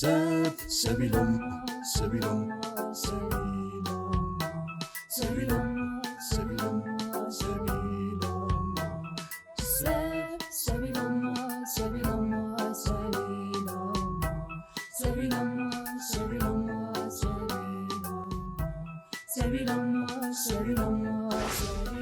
ሰብ ሰብ ኢሎም ሰብ ኢሎም ሰብ ኢሎም ሰብ ኢሎም ሰብ ኢሎም ሰብ ኢሎም ሰብ ሰብ ኢሎም ሰብ ኢሎም ሰብ ኢሎም ሰብ ኢሎም ሰብ ኢሎም ሰብ ኢሎም ሰብ ኢሎም ሰብ ኢሎም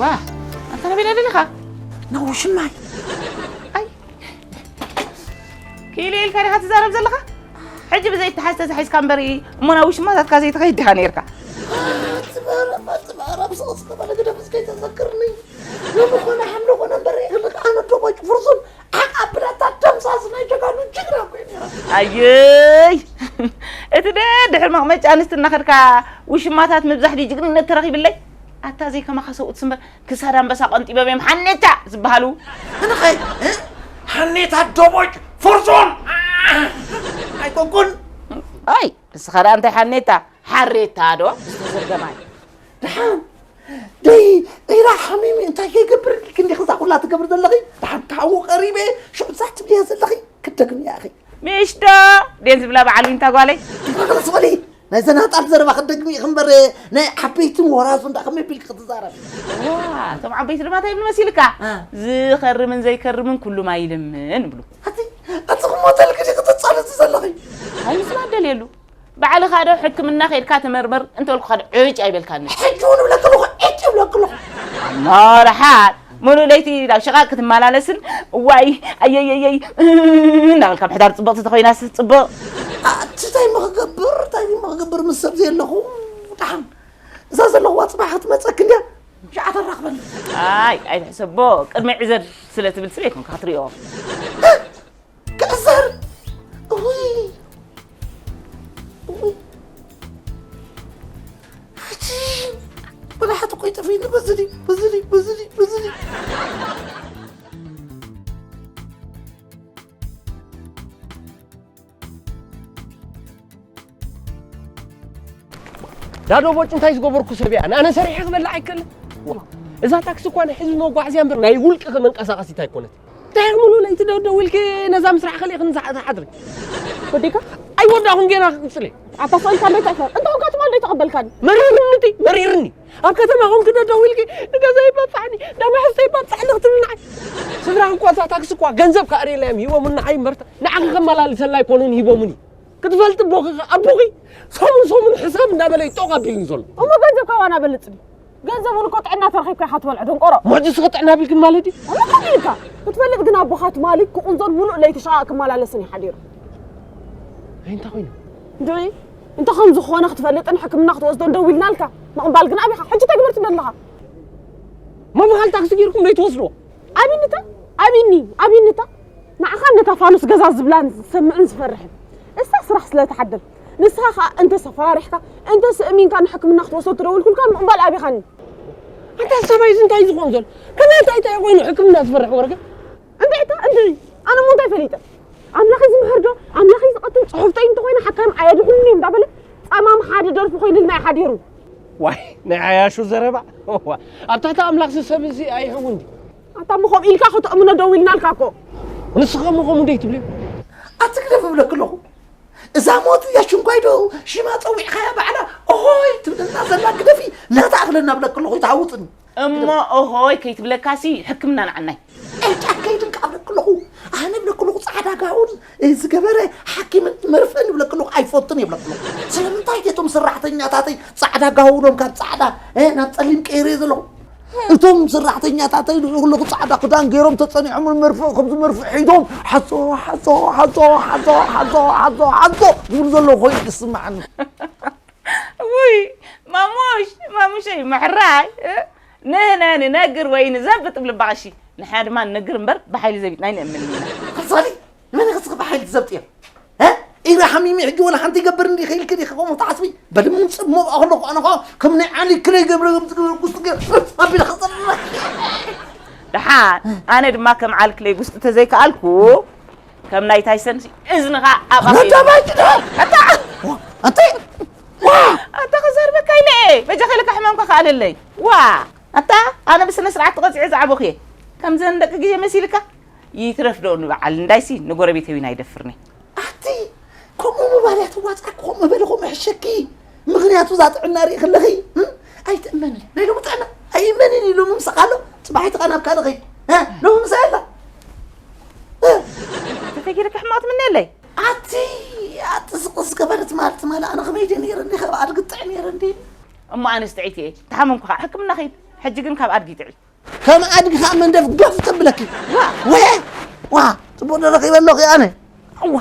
ዋ ኣንታ ናበይ ደሊኻ? ንውሽማይ። ኣይ ክኢለ ኢልካ ዲኻ ትዛረብ ዘለኻ? ሕጂ ብዘይ ተሓዝ ተዛሒዝካ እምበሪ እሞ ናብ ውሽማታትካ ዘይትኸይድ ዲኻ ነይርካ? ትበረቕ ትበረቕ ስቕስቕ በለ ግደፍ እስከ ይተዘክርኒ። ሎሚ ኮነ ሓምለ ኮነ እምበር ይኽልክ ኣነ ዶቦጭ ፍርሱን ዓቕ ኣብላታ ደምሳስ ናይ ጀጋኑ ጅግና እኮ እዩ ነይራ። ኣየይ እቲ ደድሕሪ መቕመጫ ኣንስቲ እናኸድካ ውሽማታት ምብዛሕ ድዩ ጅግንነት ተረኺብለይ? ኣታ ዘይከማኻ ሰብኡት ስምበር ክሳድ ኣንበሳ ቀንጢቦም እዮም ሓኔታ ዝበሃሉ። ኣነ ኸ ሓኔታ ዶቦጭ ፍርሱን ኣይኮንኩን። ኣይ ንስኻ ደኣ እንታይ ሓኔታ ሓሬታ ዶ ዝተዘርገማይ። ደሓን ደይ ኢራ ሓሚሚ እንታይ ከይገብር ኢልክ እንዲኺ እዛ ኩላ ትገብር ዘለኺ? ደሓን ካብኡ ቀሪበ ሽዑ እዛ ትብልያ ዘለኺ ክትደግምያ ኢኺ። ምሽ ዶ ደን ዝብላ በዓል ዊንታ ጓለይ። ተረጋግፂ በሊ። ናይ ዘናጣል ዘረባ ክትደግሚ ኢኺ እምበር ናይ ዓበይቲ ምሁራቱ እንዳ ከመይ ቢልክ ክትዛረብ። ዋ እቶም ዓበይቲ ድማ እንታይ ይብሉ መሲልካ? እ። ዝኸርምን ዘይከርምን ኩሉም ኣይልምን ይብሉ። ኣቲ ኣቲ ክሞተልክ ዲኺ ትፃለቲ ዘለኺ? ኣይ ምስላ ደልየሉ። ባዕልኻ ዶ ሕክምና ከይድካ ተመርመር እንተልኩኻ ዶ ዕጭ ኣይበልካኒ? ሕጂ እውን እብለኪ ኣለኹ ዕጭ እብለኪ ኣለኹ። ኣሞ ደሓር ሙሉእ ለይቲ ናብ ሽቓቕ ክትመላለስን እዋይ ኣየየየይ እናበልካ ምሕዳር ፅብቕቲ ተኾይናስ ፅቡቕ። ኣቲ እንታይ እሞ ክገብር እንታይ እሞ ክገብር ምስ ሰብ ዘየለኹ ደሓን እዛ ዘለኹዋ ፅባሕ ክትመፀኪ እንድያ ሽዓ ተራኽበኒ። ኣይ ኣይትሕሰቦ ቅድሚ ዕዘር ስለ ትብል ስለ ይኮንካ ክትሪኦ። ክዕዘር እውይ እውይ ሓጂ ብልሓት እኮ ይጠፍእኒ በዚ ድዩ በዚ ድዩ በዚ ድዩ በዚ ድዩ ዳዶ ቦጭ እንታይ ዝገበርኩ ሰብ እያ ኣነ ሰሪሐ ክበልዕ ኣይክእልን። ዋ፣ እዛ ታክሲ እኳ ናይ ህዝቢ መጓዓዝያ እምበር ናይ ውልቂ መንቀሳቐሲት ኣይኮነት። እንታይ ሙሉ ለይቲ ደው ደው ኢልኪ ነዛ ምስራሕ ከሊእኽን ዝሓ- ትሓድሪ? ወዲእካ? ኣይወዳእኹን ጌና ክቕጽል እየ። ኣታ ስቕ ኢልካ እንዶ ኣይትሕፈር። እንተ ኾንካ ትማል ዶ ኣይተቐበልካኒ? መሪርኒ እቲ መሪርኒ። ኣብ ከተማ ኾንኪ ዶ ደው ኢልኪ ንገዛይ ባብጻሕኒ፣ ዳማሕስተይ ባብጻሕኒ ክትብሊ ንዓይ? ስድራኺ እኳ እዛ ታክሲ እኳ ገንዘብ ከኣርየላ እዮም ሂቦምኒ ንዓይ እምበር ንዓኺ ከመላልሰላ ኣይኮኑን ሂቦምኒ። ክትፈልጢ ኣቦኺ ኣቦኺ ሰሙን ሰሙን ሕሳብ እንዳበለ እዩ ጦቕ ኣቢሉኒ ዘሎ። እሞ ገንዘብ ካባና በልጽ ድዩ? ገንዘብ እውን እኮ ጥዕና ተረኺብካ ኢኻ ትበልዖ ደንቆሮ። ሞጅ ስኸ ጥዕና ቢልክን ማለት ድዩ? እሞ ከመይ ኢልካ ክትፈልጥ ግን ኣቦኻ ትማሊ ክቑንዞን ሙሉእ ለይቲ ሸቓቕ ክመላለስን እዩ ሓዲሩ። ኣይ እንታይ ኮይኑ? እንድዒ እንተ ከም ዝኾነ ክትፈልጥን ሕክምና ክትወስዶን ደዊልናልካ ምቕባል ግን ኣቢኻ። ሕጂ እንታይ ግበር ትብል ኣለኻ? መምሃል ታክሲ ጌርኩም ዶ ይትወስድዎ? ኣቢኒታ ኣቢኒ ኣቢኒታ ንዓኻ ነታ ፋኑስ ገዛ ዝብላን ዝሰምዕን ዝፈርሕን እሳ ስራሕ ስለ ትሓድር ንስኻ ኸኣ እንተ ሰፈራሪሕካ እንተ ስእሚንካ ንሕክምና ክትወስዶ ትደውልኩልካ ምቕባል ኣቢኻኒ ኣንታ ሰብኣይ እዚ እንታይ ዝኸውን ዘሎ ከመይ እንታይ እንታይ ኮይኑ ሕክምና ዝፈርሕ ወረገ እንድዒታ እንድዒ ኣነ ሞ እንታይ ፈሊጠ ኣምላኸይ ዝምሕር ዶ ኣምላኸይ ዝቐትል ጽሑፍተይ እንተኾይነ ሓካይም ኣየድሕኑን እዮም እንዳበለ ጸማም ሓደ ደርፊ ኮይኑልና እዩ ሓዲሩ ዋይ ናይ ዓያሹ ዘረባ ኣብ ትሕቲ ኣምላኽሲ ሰብ እዚ ኣይሕውን ድዩ ኣታ እሞ ከምኡ ኢልካ ክትእምኖ ደው ኢልናልካ እኮ። ንስኻ እሞ ከምኡ ዶ ይትብልዮ? ኣቲ ግደፍ እብለኪ ኣለኹ። እዛ ሞት እያ ሽንኳይ ዶ ሽማ ጸዊዕኻያ ባዕላ ኦሆይ ትብለና ዘላ ግደፊ ናታ ኣኽለና እብለኪ ኣለኹ ይትሃውፅኒ። እሞ ኦሆይ ከይትብለካሲ ሕክምና ንዓናይ። ዕጫ ከይድን ከኣ እብለኪ ኣለኹ። ኣነ እብለኪ ኣለኹ ጻዕዳ ጋውን ዝገበረ ሓኪምን መርፍእን እብለኪ ኣለኹ ኣይፈቱን እየ እብለኪ ኣለኹ። ስለምንታይ እቶም ሰራሕተኛታተይ ጻዕዳ ጋውኖም ካብ ጻዕዳ ናብ ጸሊም ቀይረ ዘለኹ? እቶም ሰራሕተኛታተይ ንርኢ ከለኹ ጻዕዳ ክዳን ገይሮም ተጸኒዖም ንመርፍእ ከምዚ መርፍእ ሒዞም ሓዞ ሓዞ ሓዞ ሓዞ ሓዞ ሓዞ ሓዞ ዝብሉ ዘለዉ ኮይኑ ይስምዓኒ። ውይ ማሙሽ ማሙሸይ ምሕራይ ንህነ ንነግር ወይ ንዘብጥ ብልባቕሺ ንሕና ድማ ንነግር እምበር ብሓይሊ ዘቢጥና ኣይንእምን ኢና። ሓሳሊ ንመን ኢኺ እስኺ ብሓይሊ ትዘብጥዮ? ኢራሕሚ ሕጂ ወላ ሓንቲ ይገብር እንዲ ኸይልክ ዲኻ ከምኡ ትሓስቢ? በድምም ጽሞ ኣለኹ ኣነ ኸኣ ከም ናይ ዓሊ ክለይ ገብረ ከም ትገብር ጉስጥ ገይረ ኣቢለ ኸጸርራ። ደሓን ኣነ ድማ ከም ዓልክለይ ጉስጢ ተዘይከኣልኩ ከም ናይ ታይሰን ሲ እዝንኻ ኣብ ኣፍ ኣታ ባይትዳ! ኣታ! ኣታ! ዋ! ኣታ ክዛርበካ ኢለ እየ። በጃ ከለካ ሕማምካ ከኣለለይ። ዋ! ኣታ ኣነ ብስነ ስርዓት ተቐጺዐ ዝዓበኹ እየ። ከምዘን ደቂ ግዜ መሲልካ? ይትረፍ ዶ ንበዓል እንዳይሲ ንጎረቤት ዊና ኣይደፍርኒ። ኣቲ ከምኡ ምባል እያ ትዋፅኣኪ፣ ከምኡ በሊ ከምኡ ሕሸኪ። ምኽንያቱ እዛ ጥዕና ርኢ ከለኺ እም? ኣይትእመንን። ናይ ሎሚ ጥዕና ኣይእመንን እዩ። ሎሚ ምሳኻ ኣሎ፣ ፅባሕ እቲ ኸ ናብ ካልእ ኸይድ። እ? ሎሚ ምሳይ ኣላ። እ? ተፈጊርኪ ሕማቕ ትምነየለይ። ኣቲ ኣቲ ስቕስ ገበረት ማለት ማለት ኣነ ከመይ ድየ ነይረ እንዲ ካብ ኣድጊ ጥዕ ነይረ እንዲ። እሞ ኣነስ ጥዕይቲ እየ። ተሓመምኩ ከዓ ሕክምና ኸይድ። ሕጂ ግን ካብ ኣድጊ ጥዒ። ከም ኣድጊ ከዓ መንደፍ ገፍ ተብለኪ። ዋ! ወየ! ዋ! ጽቡቕ ደረኺ በሎኺ ኣነ። እዋ!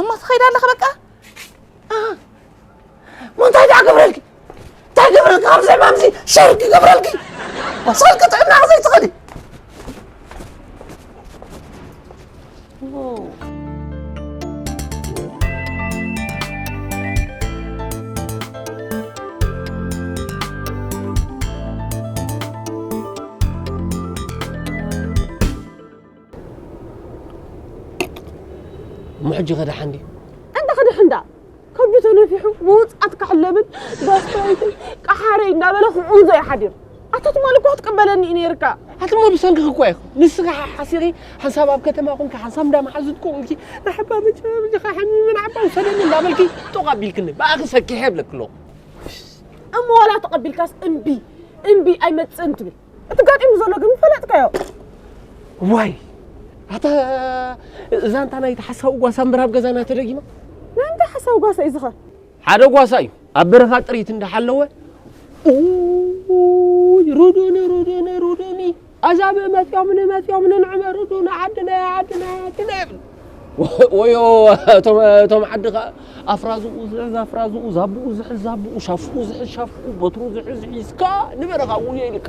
እሞ ትኸይድ ኣለኻ በቃ? ኣሃ። እሞ እንታይ ደኣ ገብረልኪ? እንታይ ገብረልኪ? ኣብዚ ሕማምዚ ሸርኪ ገብረልኪ? ወሳልኪ ጥዕና ዘይትኸዲ። እሞ ሕጂ ከ ደሓን ድዩ? እንዳ ከደሕ እንዳ ከብዱ ተነፊሑ ምውጻእ ክሕለብን ጋስትራይተይ ቀሓረይ እንዳበለ ክዑንዞ እዩ ሓዲሩ። ኣታ ትማሊ እኮ ክትቅበለኒ እዩ ነይርካ። ኣቲ እሞ ብሰንክኺ እኮ ኢኹ። ንስኺ ሓሲኺ ሓንሳብ ኣብ ከተማ ኮንኪ ሓንሳብ እንዳ መሓዙት ኮንኪ ንሓባ መቸ ብጅኻ ሓሚመ ንሓባ ውሰደኒ እንዳበልኪ ጦቕ ኣቢልክኒ። ብኣኺ ሰኪሐ እብለኪ ኣለኹ። እሞ ዋላ ተቐቢልካስ እምቢ እምቢ ኣይመጽእን ትብል። እቲ ጋጢሙ ዘሎ ግን ፈለጥካዮ። ዋይ ኣታ እዛ እንታ ናይቲ ሓሳዊ ጓሳ እምበር ኣብ ገዛና ተደጊማ። ናይ እንታይ ሓሳዊ ጓሳ እዩ ዝኸ? ሓደ ጓሳ እዩ ኣብ በረኻ ጥሪት እንዳሓለወ ኡይ ሩዱኒ ሩዱኒ ሩዱኒ ኣዛብእ መፂኦም ንመፂኦም ንንዕመ ሩዱኒ ዓድና ዓድና ዓድና ይብል። ወዮ እቶም እቶም ዓዲ ኸ ኣፍራዝኡ ዝሕዝ ኣፍራዝኡ ዛብኡ ዝሕዝ ዛብኡ ሻፍኡ ዝሕዝ ሻፍኡ በትሩ ዝሕዝ ሒዝካ ንበረኻ ውዮ ኢልካ።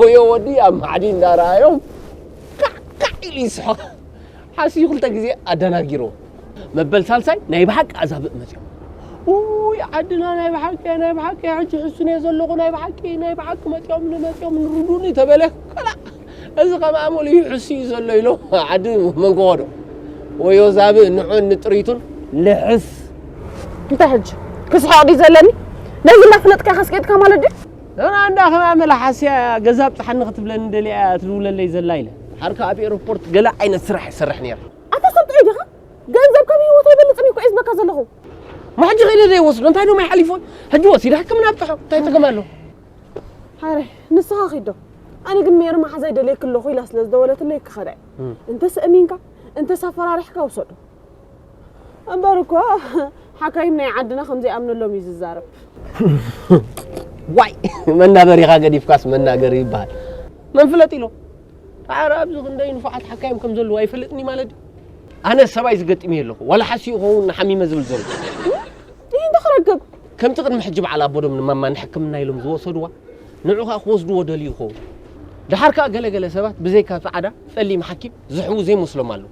ወዮ ወዲ ኣብ ማዕዲ እንዳረኣዮም ካዕ ካዕ ኢሉ ይስሖ። ሓስዩ ክልተ ግዜ ኣደናጊርዎ። መበል ሳልሳይ ናይ ብሓቂ ኣዛብእ መፅኦም። ውይ ዓድና ናይ ብሓቂ ናይ ብሓቂ ሕጂ ሕሱን እየ ዘለኹ ናይ ብሓቂ ናይ ብሓቂ መፅኦም ንመፅኦም ንርዱኒ ተበለ። ከላ እዚ ከም ኣመሉ እዩ ሕሱ እዩ ዘሎ ኢሎ ዓዲ መንጎ ኸዶ። ወዮ ዛብእ ንዑን ንጥሪቱን ልሕስ። እንታይ ሕጂ ክስሕቕ ድዩ ዘለኒ? ነዚ እናፍለጥካ ከስቂጥካ ማለት ድዩ? ንዑና እንዳ ከም ኣመላ ሓስያ ገዛ ኣብፅሓኒ ክትብለኒ ደሊያ እያ ትድውለለይ ዘላ ኢለ። ሓርካ ኣብ ኤርፖርት ገለ ዓይነት ስራሕ ይሰርሕ ነይረ። ኣታ ሰብ ጥዑይ ዲኻ? ገንዘብ ካብ ህይወት ኣይበልፅን እዩ እኮ እየ ዝበካ ዘለኹ። እሞ ሕጂ ከይደ ዘይወስዶ እንታይ ዶ ማይ ሓሊፎ? ሕጂ ወሲደ ሕክምና ኣብፅሖ እንታይ ጥቅም ኣለዎ? ሓረ ንስኻ ኺዶ። ኣነ ግን ሜሪ መሓዛይ ደልየኪ ኣለኹ ኢላ ስለ ዝደወለትለይ ክኸዳ እየ። እም። እንተስ እሚንካ እንተስ ኣፈራሪሕካ ውሰዶ። እምበር እኮ ሓካይም ናይ ዓድና ከም ዘይኣምነሎም እዩ ዝዛረብ። ዋይ መናበሪኻ ገዲፍካስ መናገሪ ይበሃል። መን ፍለጥ ኢሎ? ኣረ ኣብዚ ክንደይ ንፉዓት ሓካይም ከም ዘለዉ ኣይፈልጥን እዩ ማለት ድዩ? ኣነ ሰብኣይ ዝገጥም እየ ኣለኹ ዋላ ሓስዩ ይኸውን ንሓሚመ ዝብል ዘሎ። ይህ እንተ ክረክብ ከምቲ ቅድሚ ሕጂ በዓል ኣቦዶም ንማማ ንሕክምና ኢሎም ዝወሰድዋ ንዑ ከዓ ክወስድዎ ደልዩ ይኸውን። ደሓር ከዓ ገለገለ ሰባት ብዘይካ ፃዕዳ ፀሊም ሓኪም ዝሕዉ ዘይመስሎም ኣለዉ።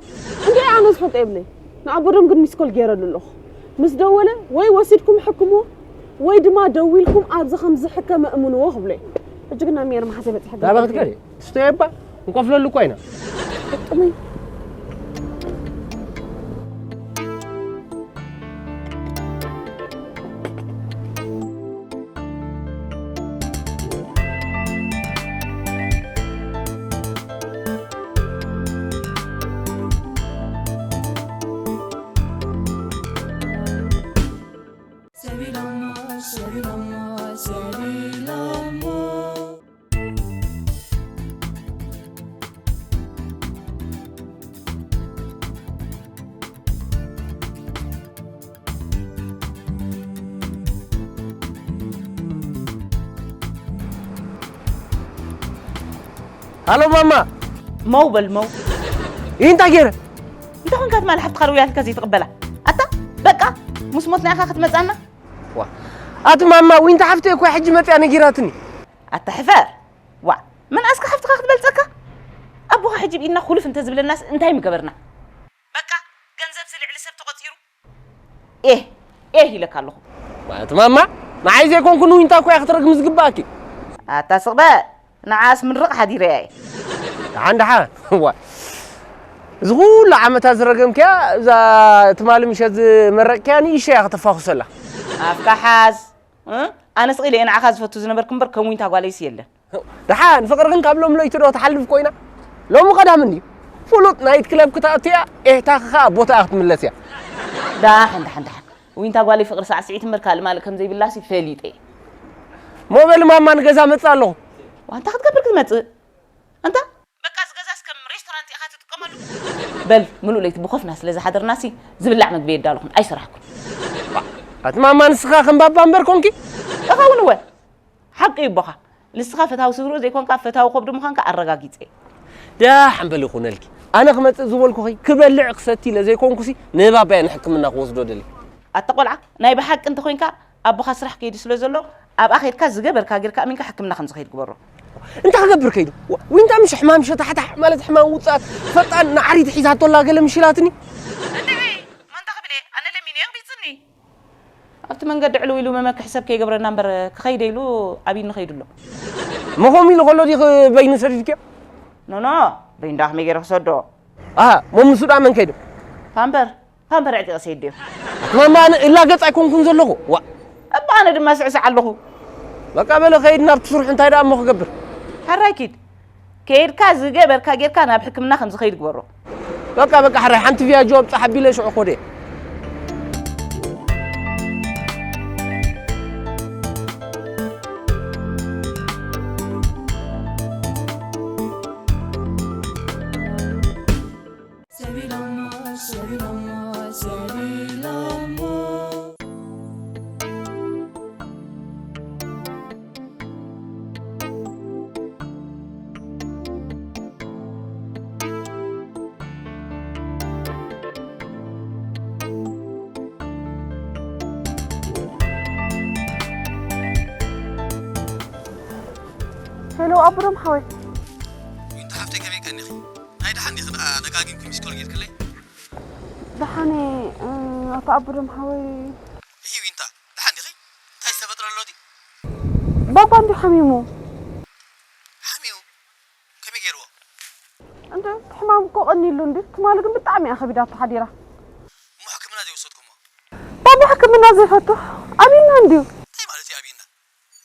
እንዲ ኣነ ዝፈልጦ የብለይ። ንኣቦዶም ግን ሚስኮል ገይረሉ ኣለኹ። ምስ ደወለ ወይ ወሲድኩም ሕክምዎ ወይ ድማ ደዊልኩም ኣብዚ ከም ዝሕከመ እምንዎ ክብሎ እዩ። ሕጂ ግን ናብ ሜር መሓዘ በፂሐ ዳባ ክትከዲ ስተየባ እንቆፍለሉ እኳ ኢና። ጥሙይ ሃሎ ማማ። መው በል መው። ይህ እንታይ ገይረ? እንታይ ኮንካ ትማሊ ሓፍትኻ ደዊላትልካ ዘይትቕበላ? ኣታ በቃ ምስ ሞትና ኢኻ ክትመጻና? ዋ ኣቲ ማማ ዊንታ ሓፍተይ እኮ ሕጂ መጽያ ነጊራትኒ። ኣታ ሕፈር። ዋ ምንኣስካ ሓፍትኻ ክትበልጸካ? ኣቦኻ ሕጂ ብኢድና ኩልፍ እንተዝብለናስ እንታይ ምገበርና? በቃ ገንዘብ ስልዕሊ ሰብ ተቖጺሩ። ኤህ ኤህ ኢለካ ኣለኹ። ማለት ማማ፣ ንዓይ ዘይኮንኩ ንዊንታ እኮ እያ ክትረግም ዝግባእኪ። ኣታ ስቕ በል፣ ንዓስ ምርቕ ሓዲረ እየ። ደሓን ደሓን። ዋ፣ እዚ ኩሉ ዓመታት ዝረገምክያ፣ እዛ ትማሊ ምሸት ዝመረቅክያ ንእሽቶ እያ ከተፋኹሰላ። ኣፍካ ሓዝ። እ? ኣነ ስቕ ኢለ እየ ንዓኻ ዝፈቱ ዝነበርኩ እምበር ከም ዊንታ ጓለይሲ የለን። ደሓን ፍቕሪ ግን ካብ ሎም ለይቲ ዶ ትሓልፍ ኮይና? ሎሚ ቀዳም እንድዩ። ፍሉጥ ናይት ክለብ ክትኣቱ እያ፣ ኤህታኺ ኸኣ ቦታኣ ክትምለስ እያ። ዳሓን ዳሓን ዳሓን። ዊንታ ጓለይ ፍቕሪ ሳዕስዒት እምበር ካልእ ማልእ ከም ዘይብላሲ ፈሊጠ እየ። ሞበል ማማ ንገዛ መጽእ ኣለኹ። ዋንታ ክትገብር ክትመጽእ? ኣንታ በቃ እዚ ገዛስ ከም ሬስቶራንት ኢኻ ትጥቀመሉ? በል ምሉእ ለይቲ ብኾፍና ስለ ዝሓደርናሲ ዝብላዕ መግቢ የዳለኹን ኣይሰራሕኩን። ኣቲ ማማ ንስኻ ከም ባባ እምበር ኮንኪ? እኸውን እወ። ሓቂ እዩ ኣቦኻ። ንስኻ ፈታዊ ስግርኡ ዘይኮንካ ፈታዊ ከብዱ ምዃንካ ኣረጋጊጸ እየ። ደሓን በል ይኹነልኪ። ኣነ ክመጽእ ዝበልኩኺ ክበልዕ ክሰቲ ኢለ ዘይኮንኩሲ ንባባየ ንሕክምና ክወስዶ ደልየ። ኣታ ቆልዓ ናይ ብሓቂ እንተኾይንካ ኣቦኻ ስራሕ ከይዱ ስለ ዘሎ ኣብኣ ከይድካ ዝገበርካ ጌርካ ኣሚንካ ሕክምና ከም ዝኸይድ ግበሮ። እንታይ ክገብር ከይዱ? ዊንታ ምሽ ሕማም ሸታሕታሕ ማለት ሕማም ውጻት ፈጣን ንዓሪት ሒዛቶ ኣላ ገለ ምሽ ኢላትኒ። እንድዒ ማንታ ክብል እየ ኣነ ለሚነ የቕቢጽኒ። ኣብቲ መንገዲ ዕልው ኢሉ መመክሒ ሰብ ከይገብረና እምበር ክኸይደ ኢሉ ኣብይኒ ኸይዱ ኣሎ። መኾም ኢሉ ከሎ ዲኺ በይኑ ሰዲድክዮ? ኖኖ በይንዳ ከመይ ገይረ ክሰዶ? ኣሃ ሞምሱ ዳ መን ከይዱ? ፓምፐር ፓምፐር ዕጢቐ ሰይድዮ። ማማ ኣነ እላገጽ ኣይኮንኩን ዘለኹ። ዋ እባ ኣነ ድማ ስዕስዕ ኣለኹ። በቃ በለ ከይድ ናብቲ ስርሑ እንታይ ደኣ እሞ ክገብር? ሕራይ ኪድ ከይድካ ዝገበርካ ጌርካ ናብ ሕክምና ከም ዝኸይድ ግበሮ። በቃ በቃ ሕራይ ሓንቲ ቪያጆ ኣብጻሕ ኣቢለ ሽዑ ኮደ። ሰቢሎሞ ሰቢሎሞ ሰቢሎሞ። ሄሎ ኣቡዶም ሓወይ። ዊንታ ሓፍተይ ከመይ ቀኒኺ? ናይ ደሓን ዲኺ ደኣ ደጋጊምኪ ሚስኮል ጌርክለይ? ደሓን እየ፣ እ፣ ኣቶ ኣቡዶም ሓወይ። እሂ ዊንታ፣ ደሓን ዲኺ? እንታይ ዝተፈጥረ ኣሎ ድዩ? ባባ እንድዩ ሓሚሙ። ሓሚሙ? ከመይ ገይርዎ? እንደ ሕማም እኮ ቀኒሉ እንድዩ። ትማሊ ግን ብጣዕሚ እያ ከቢዳቶ ሓዲራ። እሞ ሕክምና ዘይወሰድኩሞ? ባባ ሕክምና ዘይፈቱ ኣብይና እንድዩ። እንታይ ማለት እዩ ኣብይና?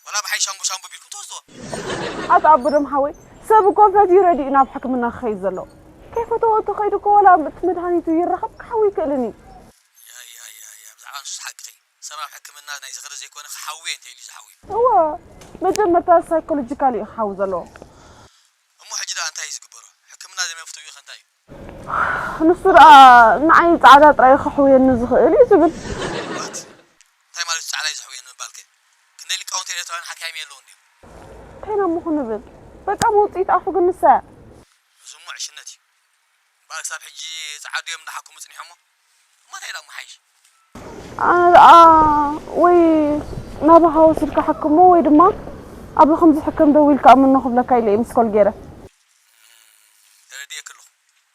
ዋላ ብሓይ ሻምቦ ሻምቦ ቢልኩም ትወስድዎ? ኣቶ ኣቡዶም ሓወይ፣ ሰብ እኮ ፈትዩ ረዲኡ ናብ ሕክምና ክኸይድ ዘሎ። ከይፈተዎ እንተኸይዱ እኮ ዋላ እቲ መድሃኒቱ ይረኸብ ክሓዊ ይክእልን እዩ። ያ፣ ያ፣ ያ፣ ያ፣ ብዛዕባ ንሱስ ሓቅኺ። ሰብ ኣብ ሕክምና ናይ ዝኽሪ ዘይኮነ ክሓዊ እየ እንተ ኢሉ እዩ ዝሓዊ። እወ፣ መጀመርታ ሳይኮሎጂካል እዩ ክሓዊ ዘለዎ። እሞ ሕጂ ደኣ እንታይ እዩ ዝግበሮ? ሕክምና ዘይመፍትኡ እዩ ከ እንታይ እዩ? ንሱ ደኣ ንዓይ ጻዕዳ ጥራይ ክሕውየኒ ዝኽእል እዩ ዝብል። ዋት? እንታይ ማለት እዩ ጻዕዳ እዩ ዝሕውየኒ ምባልከ? ክንደይ ሊቃውንቲ ኤርትራውያን ሓካይም የለውን ድዮም? እንታይ ኢና እሞ ክንብል? በቃ መውጽኢት ኣፉ ግን ንሳ እያ። እዚ እሞ ዕሽነት እዩ። እምበኣር ክሳብ ሕጂ ጸዓዱ እዮም እንዳሓከሙ ጽኒሖሞ። እሞ እንታይ ደኣ ምሓይሽ? ኣነ ደኣ ወይ ናባኻ ወሲድካ ሓክሞ ወይ ድማ ኣብ ከምዚ ሕከም ደዊልካ እምኖ ክብለካ ኢለ እየ ሚስኮል ገይረ። ተረዲኤኪ ኣለኹ።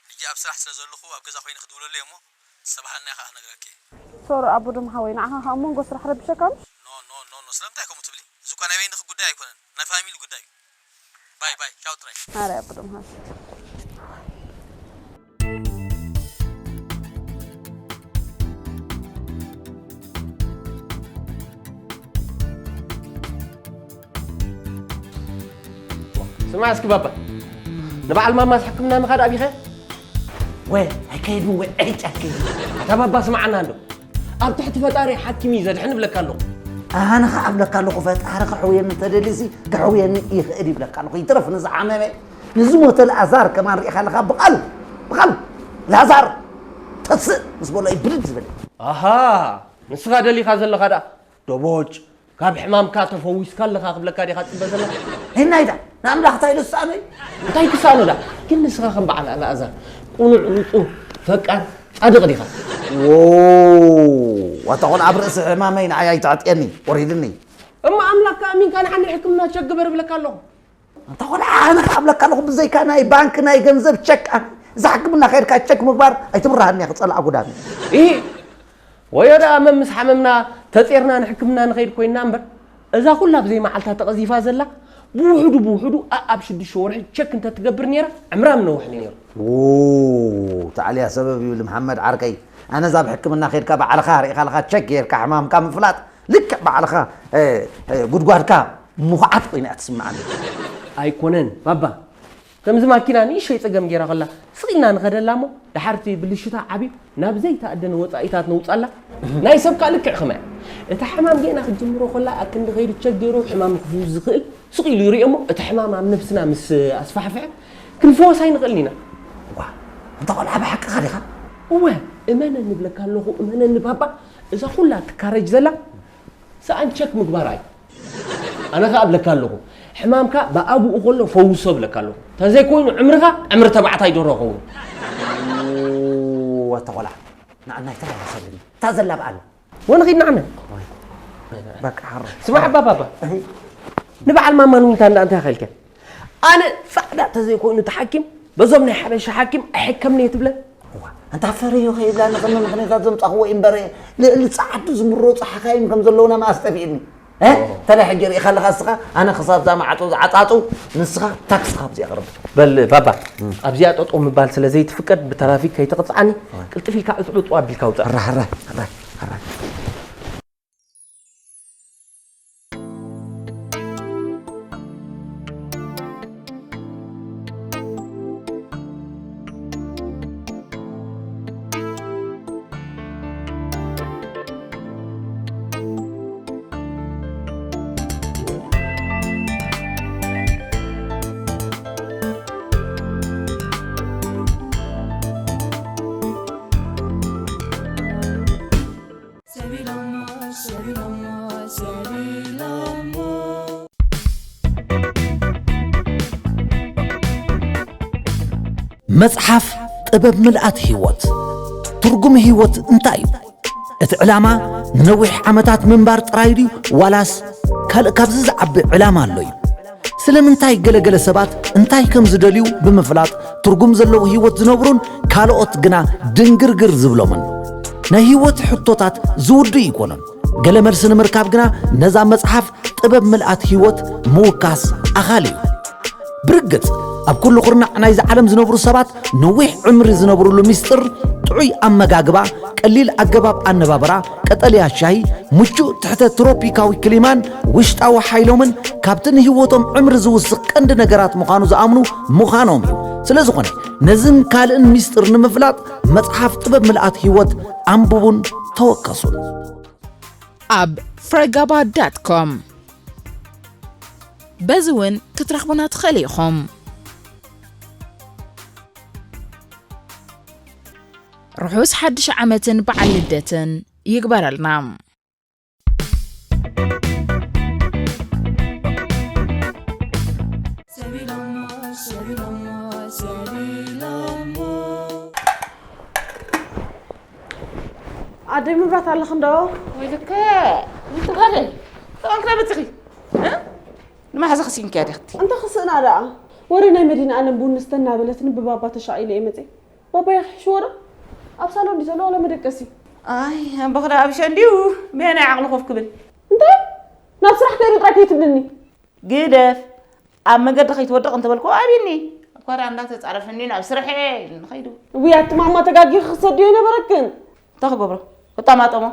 ሕጂ ኣብ ስራሕ ስለ ዘለኹ ኣብ ገዛ ኮይነ ክድውለሉ እየ እሞ ዝተባህለና ኢኻ ክነግረኪ እየ። ሶሪ ኣቡዶም ሓወይ፣ ንዓኻ ከኣ ኣብ መንጎ ስራሕ ረቢሸካ ምሽ? ኖ፣ ኖ፣ ኖ፣ ኖ፣ ስለምንታይ ከምኡ ትብሊ? እዚ እኳ ናይ በይንኺ ጉዳይ ኣይኮነን፣ ናይ ፋሚሊ ጉዳይ እዩ። ባይ፣ ባይ፣ ቻው ጥራይ። ኣረ ኣቡዶም ሓወይ። ስማዕ እስኪ ባባ፣ ንበዓል ማማስ ሕክምና ምኻድ ኣቢኸ? ወ፣ ኣይከይድን ወ፣ ዕጭ ኣይከይድን። ኣታ ባባ ስምዓና እንዶ። ኣብ ትሕቲ ፈጣሪ ሓኪም እዩ ዘድሕን እብለካ ኣለኹ። ኣነ ኸዓ እብለካ ኣለኹ፣ ፈጣሪ ከሕውየኒ እንተደልዩሲ፣ ከሕውየኒ ይኽእል እዩ እብለካ ኣለኹ። ይትረፍ ንዝሓመመ፣ ንዝሞተ ላዛር ከማን ርኢኻ ኣለኻ፣ ብቓሉ፣ ብቓሉ፣ ላዛር፣ ተስእ ምስ በሎ እዩ ብድድ ዝበለ። ኣሃ፣ ንስኻ ደሊኻ ዘለኻ ደኣ፣ ዶቦጭ፣ ካብ ሕማምካ ተፈዊስካ ኣለኻ ክብለካ ዲኻ ትጽበ ዘለኻ? ናይ ናይ ዳ ንኣምላኽ እንታይ ኢሉ ዝሰኣኖ እዩ? እንታይ ክሰኣኖ ዳ? ግን ንስኻ ከም በዓል ኣልኣዛር ቅኑዕ፣ ንጹህ፣ ፈቃር፣ ጻድቕ ዲኻ? ዎ፣ ዋታ ቆልዓ ኣብ ርእሲ ሕማመይ ንዓይ ኣይተዕጥየኒ፣ ወሪድኒ። እሞ ኣምላኽካ ኣሚንካ ንሓኒ ሕክምና ቸክ ግበር እብለካ ኣለኹ። ኣንታ ቆልዓ ኣነ ከኣ እብለካ ኣለኹ ብዘይካ ናይ ባንክ ናይ ገንዘብ ቸክ ኣነ እዛ ሕክምና ከይድካ ቸክ ምግባር ኣይትብርሃኒ እያ ክጸልኣ ጉዳሚ። ኢሂ፣ ወዮ ደኣ መምስ ሓመምና ተጼርና ንሕክምና ንኸይድ ኮይና እምበር፣ እዛ ኩላ ብዘይ መዓልታ ተቐዚፋ ዘላ፣ ብውሕዱ ብውሕዱ ኣኣብ ሽዱሽተ ወርሒ ቸክ እንተትገብር ነይራ፣ ዕምራ ምነውሕ ነይሩ። ው፣ ታዕልያ ሰበብ ይብል መሓመድ ዓርከይ። ኣነ እዛ ኣብ ሕክምና ከይድካ ባዕልኻ ርኢኻልኻ ቸክ ጌርካ ሕማምካ ምፍላጥ፣ ልክዕ ባዕልኻ፣ እ፣ እ፣ ጉድጓድካ ምኹዓት ኮይና እያ ትስምዓኒ። ኣይኮነን፣ ባባ። ከምዚ ማኪና ንእሽተይ ጸገም ጌራ ከላ፣ ስቕ ኢልና ንኸደላ እሞ፣ ደሓር እቲ ብልሽታ ዓብዩ፣ ናብ ዘይተኣደነ ወጻኢታት ነውጻላ። ናይ ሰብ ከኣ ልክዕ ከማይ። እታ ሕማም ጌና ክትጅምሮ ከላ፣ ኣክንዲ ከይዱ ቸክ ገይሩ ሕማም ክፍውስ ዝኽእል፣ ስቕ ኢሉ ይርእዮ እሞ፣ እቲ ሕማም ኣብ ነብስና ምስ ኣስፋሕፍሐ፣ ክንፍወስ ኣይንኽእልን ኢና። ዋ፣ እንተ ቆልዓ ብሓቅኻ ዲኻ? እወ፣ እመነኒ እብለካ ኣለኹ፣ እመነኒ ባባ፣ እዛ ኩላ ትካረጅ ዘላ፣ ሰኣን ቸክ ምግባር ኣዩ። ኣነ ከኣ እብለካ ኣለኹ፣ ሕማምካ ብኣግኡ ከሎ ፈውሶ እብለካ ኣለኹ። ተዘይኮይኑ ዕምርኻ ዕምሪ ተባዕታይ ደሮ ኸውን። ው፣ ኣታ ቆልዓ፣ ንዓናይ ተራ ይወሰደኒ። እታ ዘላ በኣል። ወንኺድ ንዓና። በቃ ሓሮ። ስማዕ ኣባ ባባ። እህ። ንበዓል ማማ ንዊንታ እንዳ እንታይ ኸልከ? ኣነ ጻዕዳ ተዘይኮይኑ እቲ ሓኪም በዞም ናይ ሓበሻ ሓኪም ኣይሕከምኒ እየ ትብለን? እዋ፣ ኣንታ ፈረዮ ከይብላ ንቕድሚ ምኽንያታት ዘምጻኽዎ እዩ እምበር፣ ልዕሊ ጸዓዱ ዝምረጹ ሓካይም ከም ዘለውና መኣስ ጠፊእኒ። እ? ኦ። ተለ ሕጂ ርኢኻ ኣለኻ እስኻ፣ ኣነ ክሳብ እዛ ማዕጾ ዝዓጻጹ፣ ንስኻ ታክስኻ ኣብዚ ኣቕርብ። በል ባባ፣ እም። ኣብዚኣ ጠጠው ምባል ስለ ዘይትፍቀድ ብትራፊክ ከይትቕጽዓኒ፣ እዋ። ቅልጥፍ ኢልካ ዕጽ ዕጽ ኣቢልካ ውጻእ። ሕራይ፣ ሕራይ፣ ሕራይ፣ ሕራይ። መጽሓፍ ጥበብ ምልኣት ህይወት። ትርጉም ህይወት እንታይ እዩ? እቲ ዕላማ ንነዊሕ ዓመታት ምንባር ጥራይ ድዩ፣ ዋላስ ካልእ ካብዚ ዝዓቢ ዕላማ ኣሎ እዩ? ስለምንታይ ገለገለ ሰባት እንታይ ከም ዝደልዩ ብምፍላጥ ትርጉም ዘለዎ ህይወት ዝነብሩን ካልኦት ግና ድንግርግር ዝብሎምን? ናይ ህይወት ሕቶታት ዝውድእ ኣይኮነን። ገለ መልሲ ንምርካብ ግና ነዛ መጽሓፍ ጥበብ ምልኣት ህይወት ምውካስ ኣኻሊ እዩ። ብርግጽ፣ ኣብ ኩሉ ኩርናዕ ናይዚ ዓለም ዝነብሩ ሰባት ነዊሕ ዕምሪ ዝነብሩሉ ምስጢር፣ ጥዑይ ኣመጋግባ፣ ቀሊል ኣገባብ ኣነባብራ፣ ቀጠልያ ሻሂ፣ ምቹእ ትሕተ ትሮፒካዊ ክሊማን ውሽጣዊ ሓይሎምን ካብቲ ንህይወቶም ዕምሪ ዝውስኽ ቀንዲ ነገራት ምዃኑ ዝኣምኑ ምዃኖም እዩ። ስለ ዝኾነ፣ ነዝን ካልእን ምስጢር ንምፍላጥ መጽሓፍ ጥበብ ምልኣት ህይወት ኣንብቡን ተወከሱን። ኣብ ፍረጋባ ዳት ኮም በዚ እውን ክትረኽቡና ትኽእሉ ኢኹም። ርሑስ ሓድሽ ዓመትን በዓል ልደትን ይግበረልና። ኣደይ መብራት ኣለኽን ዶ? ወይልከ፣ ምትኻለ፣ ጥቕምክና በፂኺ፣ እ? ንማሕዘ ክሲንኪያ ዲኽቲ? እንተ ክስእና ደኣ፣ ወረ ናይ መዲና ኣለም ቡን ንስተ እናበለትኒ ብባባ ተሻቒለ እየ መፅየ። ባባ የኽሕሽዎ ዶ? ኣብ ሳሎን ድዩ ዘሎ ዋላ መደቀሲ? ኣይ፣ ኣምበኽዳ ኣብሸ እንድዩ፣ በየናይ ዓቕሊ ኮፍ ክብል? እንታይ? ናብ ስራሕ ከይዱ ጥራይ ከይትብልኒ። ግደፍ፣ ኣብ መገዲ ከይትወድቕ እንተበልኩ ኣብኒ። እኳ ደኣ እንዳተጻረፈኒ ናብ ስርሐ ኢሉ ንኸይዱ። ውይ፣ ኣቲ ማማ ተጋጊኺ ክሰድዮ ኣይነበረክን። እንታይ ክገብሮ? ክጠማጠሞ።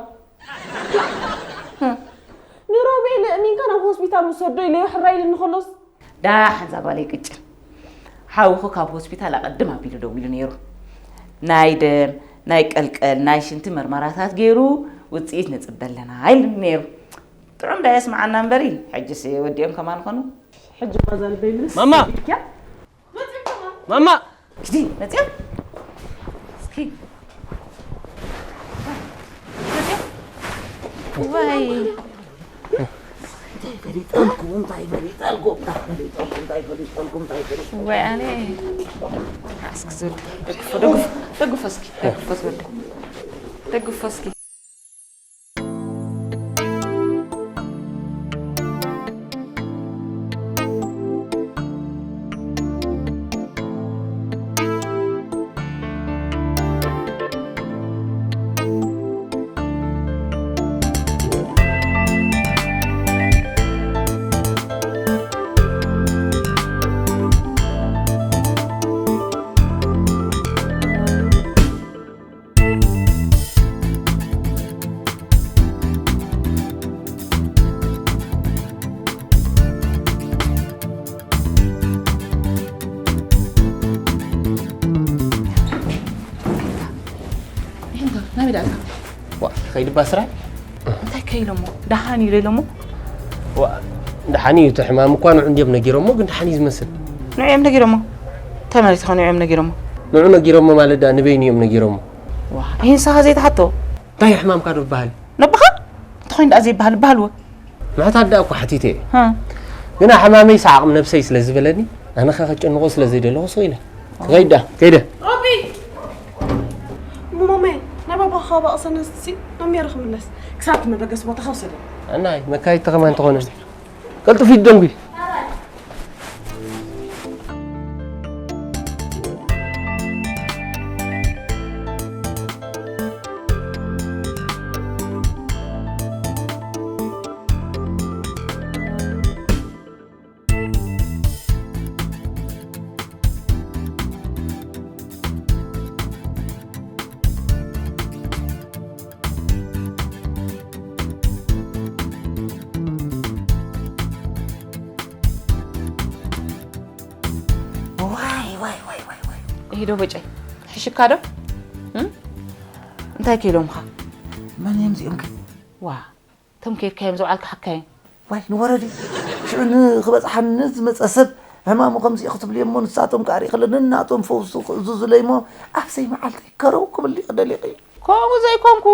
ንሮቤል እሚንካ ናብ ሆስፒታል ውሰዶ ኢለዮ ሕራይ ኢልኒ ከሎስ? ዳሕ እዛ ጓለይ ቅጭን። ሓውኺ ካብ ሆስፒታል ኣቐድም ኣቢሉ ደዊሉ ነይሩ። ናይ ደም፣ ናይ ቀልቀል፣ ናይ ሽንቲ መርመራታት ገይሩ ውጽኢት ንጽበ ኣለና ኢሉኒ ነይሩ። ጥዑም ዳ የስምዓና እምበሪ፣ ሕጅስ ወዲኦም ከማን ኾኑ። ሕጂ እኳ እዛ ልበይ ምልስ ማማ! ኢልክያ? ማማ! እስኪ መጽያ? እስኪ መጽያ? ወይ ፈሊጠልኩም፣ እንታይ ፈሊጠልኩም፣ እንታይ ፈሊጠልኩም፣ እንታይ ፈሊጠልኩም፣ እንታይ ፈሊጠልኩም። ወይ ኣነ እስኪ ዞል ደግፎ፣ ደግፎ፣ ደግፎ እስኪ፣ ደግፎ ዞል። ደግፎ እስኪ። ከይድባ ስራሕ? እንታይ ከይሎሞ? ደሓን እዩ ኢሎሞ? ዋ፣ ደሓን እዩ፣ እቲ ሕማም እኳ ንዑ እንድዮም ነጊሮሞ፣ ግን ደሓን እዩ ዝመስል። ንዑ እዮም ነጊሮሞ? ተመሪትኻ ንዑ እዮም ነጊሮሞ? ንዑ ነጊሮሞ ማለት ደኣ ንበይኑ እዮም ነጊሮሞ። ዋ፣ ይህን ንስኻ ዘይትሓቶ? እንታይ እዩ ሕማምካ ዶ ዝበሃል? ነብኻ? እንተኾይኑ ደኣ ዘይበሃል በሃልዎ። ምሕታት ደኣ እኳ ሓቲተ እየ። ግና ሕማመይ ሰዓቕም ነብሰይ ስለ ዝበለኒ ኣነ ኸ ከጨንቖ ስለ ዘይደለኹ ስቕ ኢለ ክኸይድ ደኣ ከይደ። ሮቢ! እሞ ማመይ፣ ናይ ባባኻ ባእሰ ነስሲ ናብ ሜሮ ክምለስ ክሳብ እቲ መበገሲ ቦታ ከውሰደ። ኣናይ መካይድቲ ከማን ተኾነ ቀልጥፊ ደንጉ። ዶ በጨይ ሕሽካ ዶ እንታይ ከይሎምካ? መን እዮም እዚኦም ከ? ዋ እቶም ከይድካዮም ዘውዓልካ ሓካዮም። ዋይ ንወረዱ ሽዑ ንክበፅሓኒ ዝመፀ ሰብ ሕማሙ ከምዚ ክትብልዮ እሞ ንሳቶም ከዓ ሪእክለ ነናቶም ፈውሱ ክእዝዙለይ እሞ ኣብሰይ መዓልተይ ከረው ክብል ከደሊቂ ከምኡ ዘይኮንኩ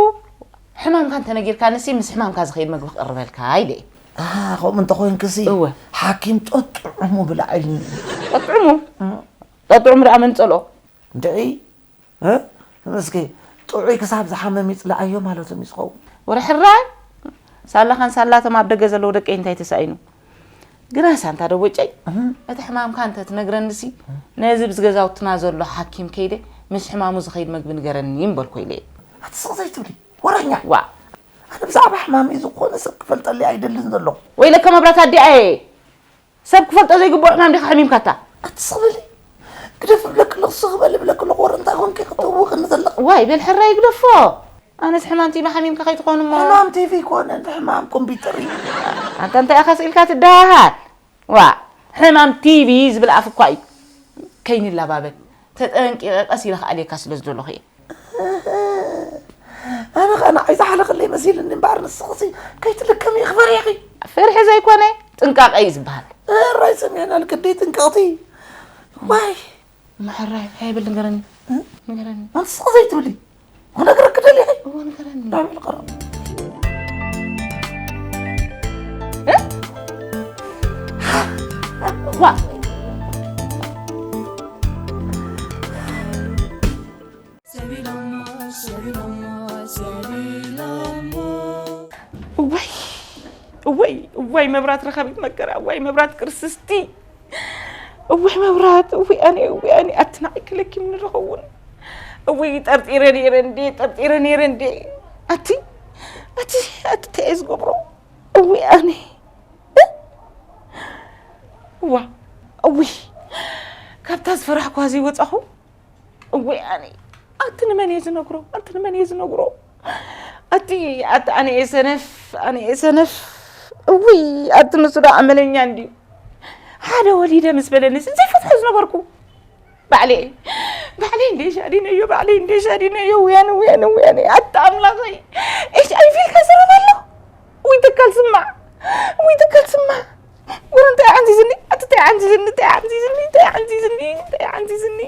ሕማምካ እንተነጊርካ ንሲ ምስ ሕማምካ ዝኸይድ መግቢ ክቅርበልካ ኢለ እየ። ከምኡ እንተኮይንክሲ እወ። ሓኪም ጠጥዑሙ ብላዕ ኢልኒ። ጠጥዑሙ ጠጥዑሙ ደኣ መን ፀልኦ? እንድዒ እስኪ ጥዑይ ክሳብ ዝሓመም ይፅላዓዮ ማለቶም እዩ ዝኸውን። ወረ ሕራይ ሳላኻን ሳላቶም ኣብ ደገ ዘለዉ ደቀይ እንታይ ተሳኢኑ? ግናስ ኣንታ ደቦጨይ እቲ ሕማምካ እንተ ትነግረኒሲ ነዚ ብዚ ገዛውትና ዘሎ ሓኪም ከይደ ምስ ሕማሙ ዝኸይድ መግቢ ንገረኒ ምበልኮ ኢለ እየ። ኣቲ ስቕ ዘይትብሊ ወረኛ። ዋ ኣነ ብዛዕባ ሕማመይ ዝኾነ ሰብ ክፈልጠለይ ኣይደልን ዘለኹ። ወይለከ መብራት ኣዲኣ እየ። ሰብ ክፈልጦ ዘይግብኦ ሕማም ዲኻ ሓሚምካታ? ኣቲ ስቕ በሊ ግደፍ እብለኪ ኣለኹ ስቕ በሊ እብለኪ ኣለኹ ወረ እንታይ ኾንኪ ክተውቕኒ ዘለኺ? ዋይ በል ሕራይ ግደፎ። ኣነስ ሕማም ቲቪ ሓሚምካ ከይትኾን እሞ። ሕማም ቲቪ ኣይኮነን ሕማም ኮምፒተር እዩ። ኣንታ እንታይ ኢኻ ስኢልካ ትደሃሃል? ዋ ሕማም ቲቪ ዝብል ኣፍ እኳ እዩ። ከይንላባበል ተጠንቂቐ ቀስ ኢለ ክኣልየካ ስለ ዝደለኹ እየ። ኣነ ኸኣ ንዓይ ዝሓለኸለይ መሲልኒ እምበኣር ንስኽሲ ከይትልከሚ ክፈርየኺ። ፍርሒ ዘይኮነ ጥንቃቐ እዩ ዝበሃል። እራይ ሰሚዕና ልክደይ ጥንቅቕቲ። ዋይ መሐራይ እንታይ ይብል ንገረኒ ንገረኒ። ኣንስኺ ዘይትብሊ ክነግረኪ ደሊኺ። እዎ ንገረኒ። ዳብል ቀረብ። ዋ እወይ እወይ እወይ መብራት ረኸቢት መከራ እወይ መብራት ቅርስስቲ እወይ መብራት እወይ ኣነ እወይ ኣነ ኣቲ ንዓይ ክለኪም ንረኸውን እወይ ጠርጢረ ነይረ እንዴ ጠርጢረ ነይረ እንዴ ኣቲ ኣቲ ኣቲ እንታይ እየ ዝገብሮ እወይ ኣነ ዋ እወይ ካብታ ዝፈራሕኳ ዘይወፃኹ እወይ ኣነ ኣቲ ንመን እየ ዝነግሮ ኣቲ ንመን እየ ዝነግሮ ኣቲ ኣቲ ኣነ እየ ሰነፍ ኣነ እየ ሰነፍ እውይ ኣቲ ንሱ ዶ ኣመለኛ እንድዩ ሓደ ወሊደ ምስ በለንስ ዘይፈትሖ ዝነበርኩ ባዕለይ ባዕለይ እንደ ሻዲነዮ ባዕለይ እንደ ሻዲነዮ ውያነ ውያነ ውያነ ኣቲ ኣምላኸይ ኤች ኣይ ቪ ኢልካ ዝረብ ኣሎ ውይ ትካል ስማዕ ውይ ትካል ስማዕ ወረ እንታይ ዓንዚዝኒ ኣቲ እንታይ ዓንዚዝኒ እንታይ ዓንዚዝኒ እንታይ ዓንዚዝኒ እንታይ ዓንዚዝኒ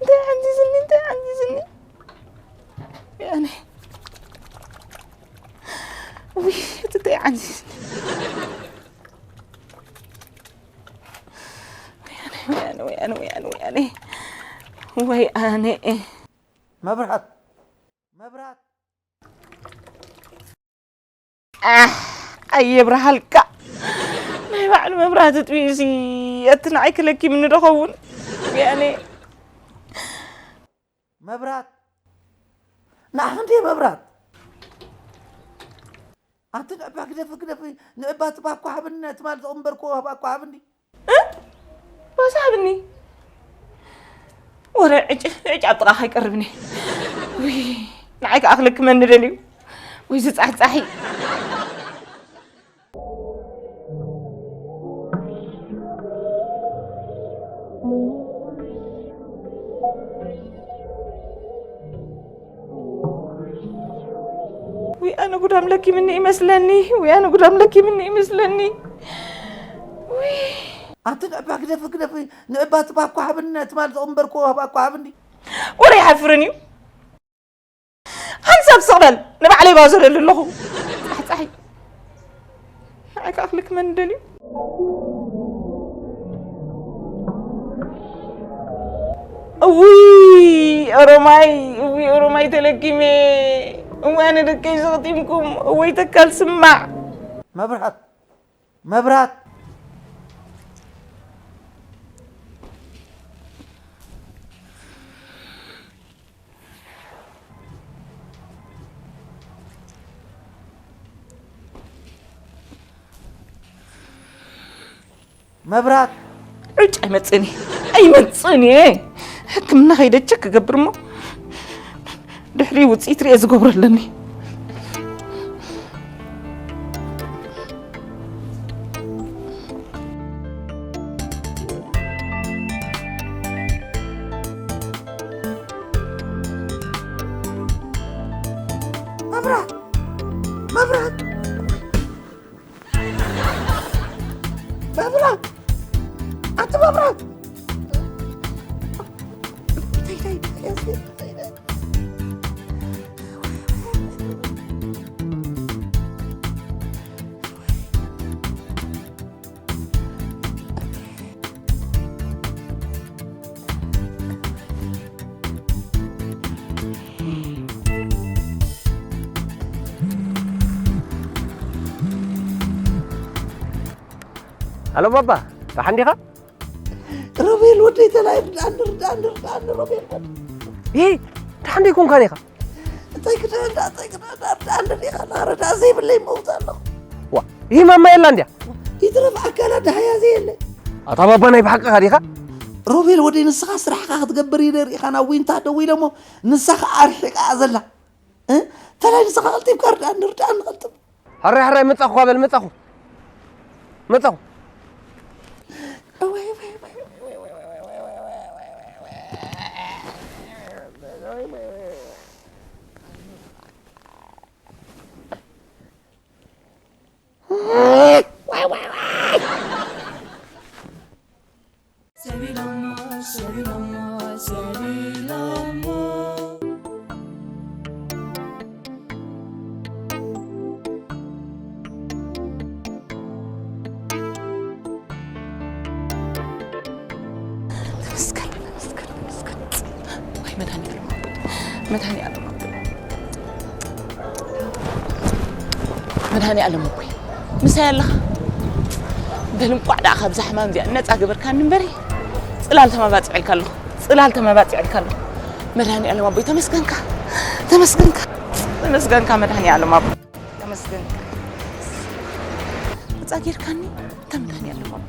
እንታይ ዓንዚዝኒ እንታይ ዓንዚዝኒ ኣነ ውይ እቲ እንታይ ዓንዚዝኒ ወይ ኣነ ወይ ኣነ ወይ ኣነ ወይ ኣነ ወይ ኣነ መብራት መብራት ኣየብርሃልካ ናይ ባዕሉ መብራህቲ ጥቢኡሲ እቲ ንዓይ ክለኪምኒ ዶ ኸውን ያኔ መብራት ንዓኽ እንድየ መብራት ኣንቲ ንዕባ ግደፊ ግደፊ ንዕባ እቲ ባኮ ሃብኒ ትማል ዘቕንበርክዎ ባኮ ሃብኒ ባሳ ሃብኒ ወረ ዕጭ ዕጭ ኣብ ጥቓ ከይቀርብኒ ውይ ንዓይ ከዓ ክልክመኒ ደልዩ ወይ ዝፃሕፃሒ ጉዳም ለኪምኒ ይመስለኒ። ውይ፣ ኣነ ጉዳም ለኪምኒ ይመስለኒ። ውይ። ኣንቲ ንዕባ ግደፊ፣ ግደፊ። ንዕባ ትባኮ ሃብኒ፣ ትማል ዝቕንበርኮ ባኮ ሃብኒ። ወረ ይሓፍርን እዩ። ሓንሳብ ስቕ በል፣ ንባዕለይ ባዘለሉ ኣለኹ። ጻሕጻሒ። ንዓይ ከኣ ክልክ መን ደልዩ? እውይ ኦሮማይ፣ እውይ ኦሮማይ ተለኪመ። እዋነ ደቀይ ዘቕጢምኩም፣ እወይ ተካል ስማዕ። መብራት፣ መብራት። መብራት። ዕጭ ኣይመጽእን እየ። ኣይመጽእን እየ። ሕክምና ከይደ ቸክ ክገብር እሞ ድሕሪ ውጽኢት ርየ ዝገብሮ ኣለኒ። መብራት! መብራት! መብራት! ኣቲ መብራት! ተይ፣ ተይ፣ ተይ፣ ተይ፣ ተይ። ኣሎ ባባ፣ ደሓን ዲኻ? ሮቤል ወደይ፣ ተላይ ርድኣኒ፣ ርድኣኒ፣ ርድኣኒ፣ ሮቤል ወደይ። ይሄ ደሓን ዶ ይኮንካን ኢኻ? እንታይ ክደኣንዳ፣ እንታይ ክደኣንዳ፣ ርድኣኒ ዲኻ? ና፣ ረዳእ ዘይብለይ መውት ኣለኹ። ዋ፣ ይህ ማማ የላ እንድያ? ይትረፍ ኣካላ ደሃያ ዘየለ። ኣታ ባባ፣ ናይ ብሓቅኻ ዲኻ? ሮቤል ወደይ፣ ንስኻ ስራሕኻ ክትገብር እዩ ደሪኻ ናብ ዊንታ ደዊለ እሞ፣ ንሳ ኸዓ ኣርሒቓ ዘላ። እ? ተላይ ንስኻ ቀልጢፍካ ርድኣኒ፣ ርድኣኒ ቀልጥፍ። ሕራይ፣ ሕራይ፣ መጻኹ፣ በል፣ መጻኹ። መጻኹ። ተመስገን፣ ተመስገን፣ ተመስገን። ወይ መድኃኒዓለም ኣቦይ፣ መድኃኒዓለም ኣቦይ፣ መድኃኒዓለም ኣቦይ፣ ምሳይ ኣለኻ? በል እንቋዕ ደኣ ካብዛ ሕማም እዚኣ ነጻ ገበርካኒ እምበሪ፣ ጽላል ተመባጺዐልካ ኣለኹ፣ ጽላል ተመባጺዐልካ ኣለኹ። መድኃኒዓለም ኣቦይ ተመስገንካ፣ ተመስገንካ፣ ተመስገንካ መድኃኒዓለም ኣቦይ። ተመስገን። ነጻ ጌርካኒ፣ ተመድኃኒዓለም ኣቦ።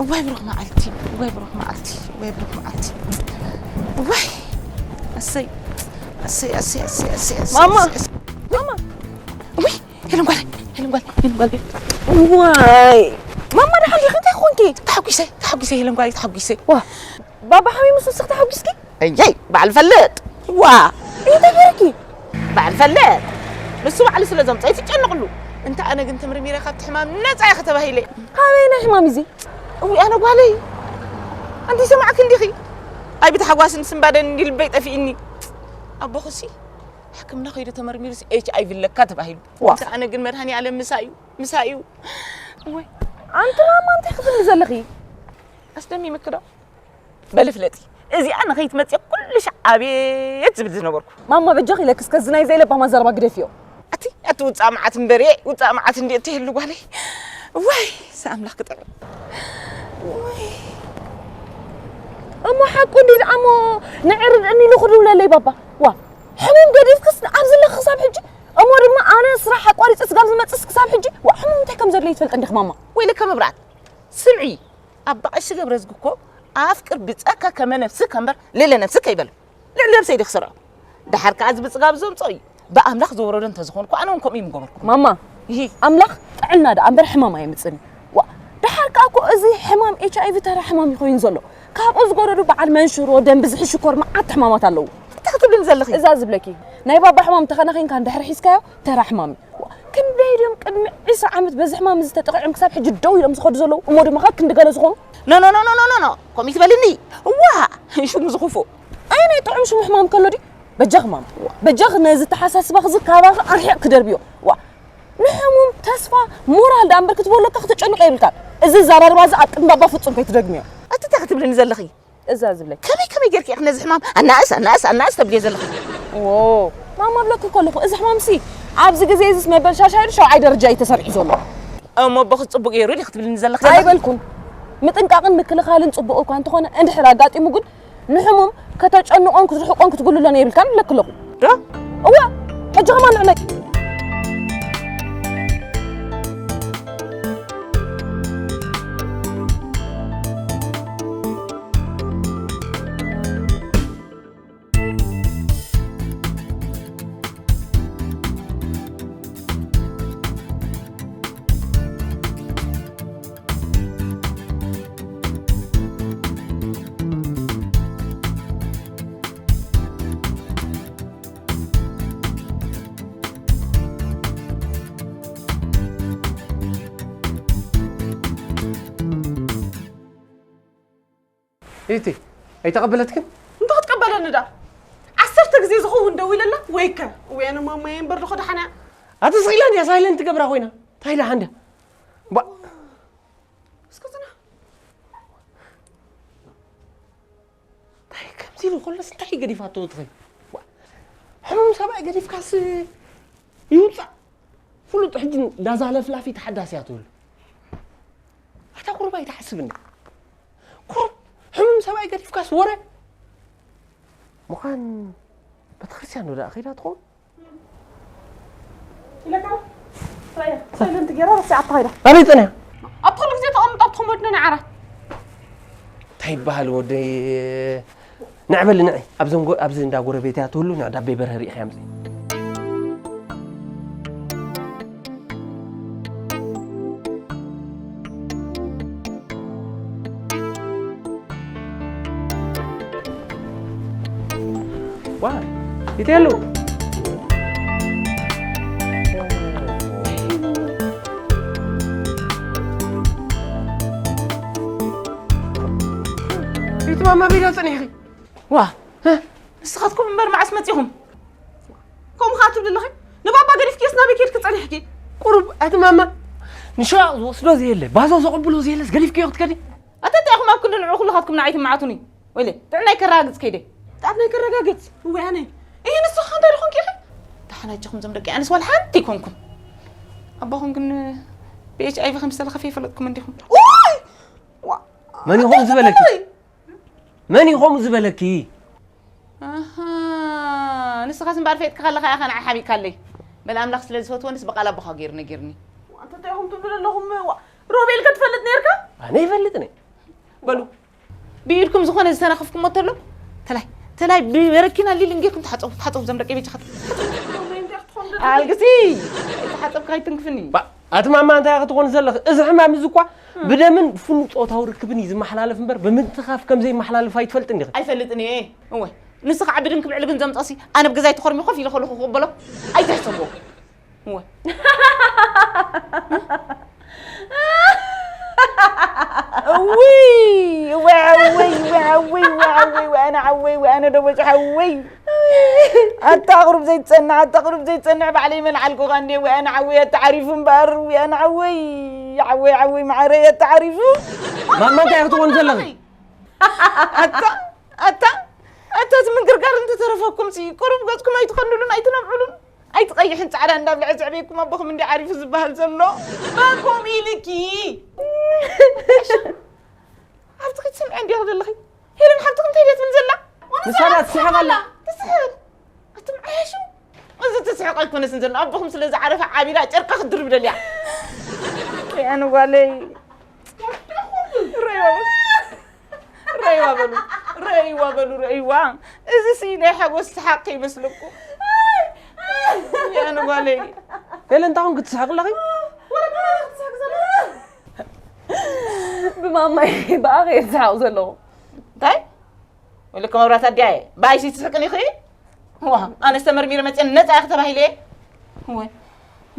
እዋይ ብሩኽ መዓልቲ፣ እዋይ ብሩኽ መዓልቲ፣ እዋይ ብሩኽ መዓልቲ። እዋይ። ኣሰይ፣ ኣሰይ፣ ኣሰይ፣ ኣሰይ፣ ኣሰይ፣ ኣሰይ፣ ማማ፣ ኣሰይ፣ ኣሰይ። ማማ። እውይ፣ ሄለን ጓለይ፣ ሄለን ጓለይ፣ ሄለን ጓለይ። እዋይ። ማማ፣ ደሓን ዲኺ? እንታይ ኾንኪ? ተሓጒሰ፣ ተሓጒሰ፣ ሄለን ጓለይ፣ ተሓጒሰ። ዋ፣ ባባ ሓሚሙስ ንስኺ ተሓጒስኪ? እየይ፣ በዓል ፈልጥ። ዋ፣ እንታይ ገይርኪ? በዓል ፈልጥ። ንሱ ባዕሉ ስለ ዘምጾ ኣይትጨነቕሉ። እንተ ኣነ ግን ተመርሚረ ካብቲ ሕማም ነጻ ኢኺ ተባሂለ። ካበየናይ ሕማም እዚ? እውይ፣ ኣነ ጓለይ። ኣንቲ ሰማዕኪ እንዲኺ? ኣይ ብታሕጓስን ስምባደን እንዲ ልበይ ጠፊእኒ። ኣቦኽሲ ሕክምና ከይዱ ተመርሚሩሲ ኤች ኣይ ቪ ኣለካ ተባሂሉ። ዋ። እንተ ኣነ ግን መድሃኒ ኣለም ምሳዩ፣ ምሳዩ። ወይ። ኣንቲ ማማ እንታይ ክትብሊ ዘለኺ? ኣስደሚምኪ ዶ? በሊ ፍለጢ። እዚኣ ንኸይትመጽእ ኩሉ ሻዕ ኣቤት ዝብል ዝነበርኩ። ማማ በጃኺ ኢለኪ እስከ እዚ ናይ ዘይለባማ ዘረባ ግደፍዮ። ኣቲ፣ ኣቲ ውጻእ መዓት እምበሪ፣ ውጻእ መዓት እንዲ እትህሉ ጓለይ። ዋይ፣ ሰኣምላኽ ክጥዕም። ዋይ። እሞ ሓቁ እንዲ ደኣ እሞ ንዕርድእኒ ኢሉ ክድውለለይ ባባ። ዋ፣ ሕሙም ገዲፍክስ ኣብዚ ኣለኺ ክሳብ ሕጂ? እሞ ድማ ኣነ ስራሕ ኣቋሪጸ ስጋብ ዝመጽእስ ክሳብ ሕጂ? ዋ፣ ሕሙም እንታይ ከም ዘድለይ ትፈልጢ እንዲኺ ማማ። ወይለከ መብራት። ስምዒ፣ ኣባ ቀሺ ገብረዝጊ እኮ ኣፍቅር ብጸካ ከመ ነፍስከ እምበር ልዕሊ ነፍስከ ይበል። ልዕሊ ነብሰይ ድዩ ክሰርዖ? ደሓር ከኣ እዚ ብጽጋብ ዘምጾ እዩ። ብኣምላኽ ዝወረዶ እንተዝኾንኩ ኣነ እውን ከምኡ እዩ ምገበርኩ። ማማ፣ ይሂ። ኣምላኽ ጥዕና ደኣ እምበር ሕማም ኣየምጽእን እዩ። ዋ፣ ደሓር ከኣ እኮ እዚ ሕማም ኤች ኣይ ቪ ተራ ሕማም እዩ ኮይኑ ዘሎ። ካብኡ ዝጎረዱ በዓል መንሽሮ፣ ደም ብዝሒ፣ ሽኮር፣ መዓት ሕማማት ኣለዉ። እንታይ ክትብልኒ ዘለኺ? እዛ ዝብለኪ፣ ናይ ባባ ሕማም ተኸናኺንካ እንድሕር ሒዝካዮ ተራ ሕማም እዩ። ዋ፣ ክንደይ ድዮም ቅድሚ ዕስራ ዓመት በዚ ሕማም እዚ ተጠቒዖም ክሳብ ሕጂ ደው ኢሎም ዝኸዱ ዘለዉ፣ እሞ ድማ ካብ ክንዲ ገለ ዝኾኑ? ኖ፣ ኖ፣ ኖ፣ ኖ፣ ኖ፣ ኖ፣ ኖ፣ ከምኡ ይትበልኒ። ዋ፣ ሽሙ ዝኽፉ። ኣየናይ ጥዑም ሽሙ ሕማም ከሎ ድዩ? በጃኺ ማማ፣ በጃኺ ነዚ ተሓሳስባኺ እዚ ካባኺ ኣርሒቕ ክደርብዮ። ዋ፣ ንሕሙም ተስፋ ሞራል ደኣ እምበር ክትበሎ እካ ክትጨንቆ የብልካን። እዚ ዘራርባ እዚ ኣብ ቅድሚ ባባ ፍጹም ከይትደግምዮ። ኣቲ እንታይ ክትብልኒ ዘለኺ? እዛ ዝብለኪ። ከመይ ከመይ ጌርኪ ኢኺ ነዚ ሕማም ኣናእስ ኣናእስ ኣናእስ ተብልዮ ዘለኺ? ዎ፣ ማማ ብለኪ ከለኹ እዚ ሕማምሲ ኣብዚ ግዜ እዚስ መበል ሻሻይ ዶ ሻውዓይ ደረጃ እዩ ተሰሪዑ ዘሎ። እሞ ኣቦኺ ጽቡቕ ገይሩ ድዩ ክትብልኒ ዘለኺ ዘለኺ? ኣይበልኩን። ምጥንቃቕን ምክልኻልን ጽቡቕ እኳ እንተኾነ እንድሕር ኣጋጢሙ ግን ንሕሙም ከተጨንቖን ክትርሕቖን ክትጉልሎን የብልካን እብለኪ ኣለኹ። ዶ? እወ፣ ሕጂ ከማን ንዕነቂ። ኢቲ ኣይተቐበለትክን? እንተ ክትቀበለኒ ዳ? ዓሰርተ ግዜ ዝኸውን ደዊለላ ወይከ? እውያነ ማማየ እምበር ዶ ክደሓና? ኣቲ ስቕ ኢላ እንድያ ሳይለንት ትገብራ ኮይና። እንታይ ደኣ እንድያ? ባ- እስከ ጽና። እንታይ ከምዚ ኢሉ ከሎስ እንታይ ገዲፋቶ ትኸይ? ዋ፣ ሕሙም ሰብኣይ ገዲፍካስ ይውጻእ። ፍሉጥ ሕጂ ዳዛ ለፍላፊ ተሓዳሲ እያ ትብሉ። ኣታ ቁሩብ ኣይትሓስብን። ቁሩብ ሕሙም ሰብኣይ ገዲፍካስ ወረ። ምዃን ቤተክርስትያን ዶ ደኣ ከይዳ ትኸውን? ኢለካ ሳይለንት ገይራ ረሲዓታ ከይዳ። ኣበይ ጸኒሓ? ኣብ ኩሉ ግዜ ተቐምጥ ኣብቲ ኮሞድኖ ንዓራ። እንታይ ይበሃል ወደይ? ንዕ በሊ ንዒ። ኣብዞም ጎ-፣ ኣብዚ እንዳ ጎረቤት እያ ትህሉ፣ ንዕ ዳቤ በርሀ ርኢኻ ኣምጽኢ። ዋ፣ ይተሉ። ቤት ማማ ቤት ኣጸኒሕኺ። ዋ፣ እ? ንስኻትኩም እምበር መዓስ መጺኹም? ከምኡ ኸዓ ትብሊ ኣለኺ? ንባባ ገዲፍክዮስ ናበይ ከይድኪ ጸኒሕኪ? ቁሩብ ኣቲ ማማ፣ ንሸቓቕ ዝወስዶ ዘየለ፣ ባዞ ዘቐብሎ ዘየለስ ገዲፍክዮ ክትከዲ? ኣታ እንታይ ኢኹም ኣብ ክንዲ ንዑ ኩልኻትኩም ንዓይ ትመዓቱኒ? ወይለ፣ ጥዕናይ ከረጋግጽ ከይደ። ጥዕናይ ከረጋግጽ? እወ ኣነ። እሂ ንስኻ እንታይ ደኾንኪ ኢኺ? ደሓን ኣጆኹም ዞም ደቂ ኣንስ ዋላ ሓንቲ ኣይኮንኩን። ኣቦኹም ግን ብ ኤች ኣይ ቪ ከም ዝተለኸፈ ይፈለጥኩም እንዲኹም። ኡይ! ዋ! መን ኢኹም ዝበለኪ? መን ኢኹም ዝበለኪ? ኣሃ፣ ንስኻስ እምበኣር ፈይጥካ ከለኻ ኢኻ ንዓይ ሓቢእካለይ። በል ኣምላኽ ስለ ዝፈትወንስ ብቓል ኣቦኻ ገይሩ ነጊርኒ። ኣንታ እንታይ ኢኹም ትብሉ ዘለኹም? ዋ፣ ሮቤል ከ ትፈልጥ ነይርካ? ኣነ ይፈልጥ ነይ። በሉ፣ ብኢድኩም ዝኾነ ዝተነኸፍኩሞ ተሎ፣ ተላይ፣ ተላይ ብበረኪና ሊል እንጌርኩም ተሓጸቡ፣ ተሓጸቡ፣ ዞም ደቂ ቤጃ ኸት-፣ ሮቤል እንታይ ክትኾን ደለኻ? ኣልግሲ፣ ተሓጸብካ ኣይትንክፍኒ። ባ-፣ ኣቲ ማማ እንታይ ክትኾን ዘለኺ? እዚ ሕማም እዚ እኳ ብደምን ብፍኑው ጾታዊ ርክብን እዩ ዝመሓላለፍ እምበር፣ ብምትንኻፍ ከም ዘይመሓላለፍ ኣይትፈልጥን ዲኺ? ኣይፈልጥን እየ። እወ። ንስኻ ዓቢ ድንክ ብዕልግን ዘምጸሲ፣ ኣነ ብገዛይ ተኾርሚ ኮፍ ኢለ ከለኹ ክቕበሎ? ኣይትሕሰቦ። እወ። እውይ፣ እወ፣ እወይ፣ እወ፣ እወይ፣ እወ፣ እወ፣ እወ፣ ኣነ ዓወይ፣ እወ፣ ኣነ ደቦጭ ዓወይ። ኣታ ኣቕሩብ ዘይትጸንዕ፣ ኣታ ኣቕሩብ ዘይትጸንዕ፣ ባዕለይ መልዓልኩኻ እንዴ፣ እወ፣ ኣነ ዓወይ፣ ኣታ ዓሪፉ እምበኣር፣ እወ፣ ኣነ ዓወይ፣ ዓወይ፣ ዓወይ፣ መዓረይ፣ ኣታ ዓሪፉ። ማማ እንታይ ክትኾን ዘለኺ? ኣታ፣ ኣታ፣ ኣታ፣ እቲ ምንግርጋር እንተተረፈኩምሲ፣ ቁሩብ ገጽኩም ኣይትኸንድሉን፣ ኣይትነብዕሉን። ኣይትቐይሕን ጻዕዳ እንዳብልዐ ዘዕበየኩም ኣቦኹም እንዲ ዓሪፉ ዝበሃል ዘሎ። መን ከምኡ ኢልኪ? ኣብቲ ክትሰምዐ እንዲኺ ዘለኺ። ሄለን ሓብትኺ እንታይ ድያ ትብል ዘላ? ንሳ ድያ ትስሕቕ ኣላ? ትስሕቕ። ኣቱም ዓያሹ። እዚ ትስሕቕ ኣይኮነስን ዘሎ። ኣቦኹም ስለ ዝዓረፈ ዓቢላ ጨርቃ ክትድርብ ደልያ። ኣነ ጓለይ። ረይዋ። ረይዋ በሉ፣ ረይዋ በሉ፣ ረይዋ። እዚ ሲ ናይ ሓጎስ ሰሓቕ ከይመስለኩም። የን ጓለይ። ሄለን፣ እንታይ ኾንኪ ትስሕቂ ኣለኺ? ብማማይ ብኣኸ እየ ዝስሓቕ ዘለኹ። እንታይ? ወይለከ መብራት ኣዲያየ፣ ብኣይሲ ትስሕቅን ኢኺ? ዋ ኣነስ ተመርሚረ መፅአ ነፃ ኢኺ ተባሂለ እየ። ወይ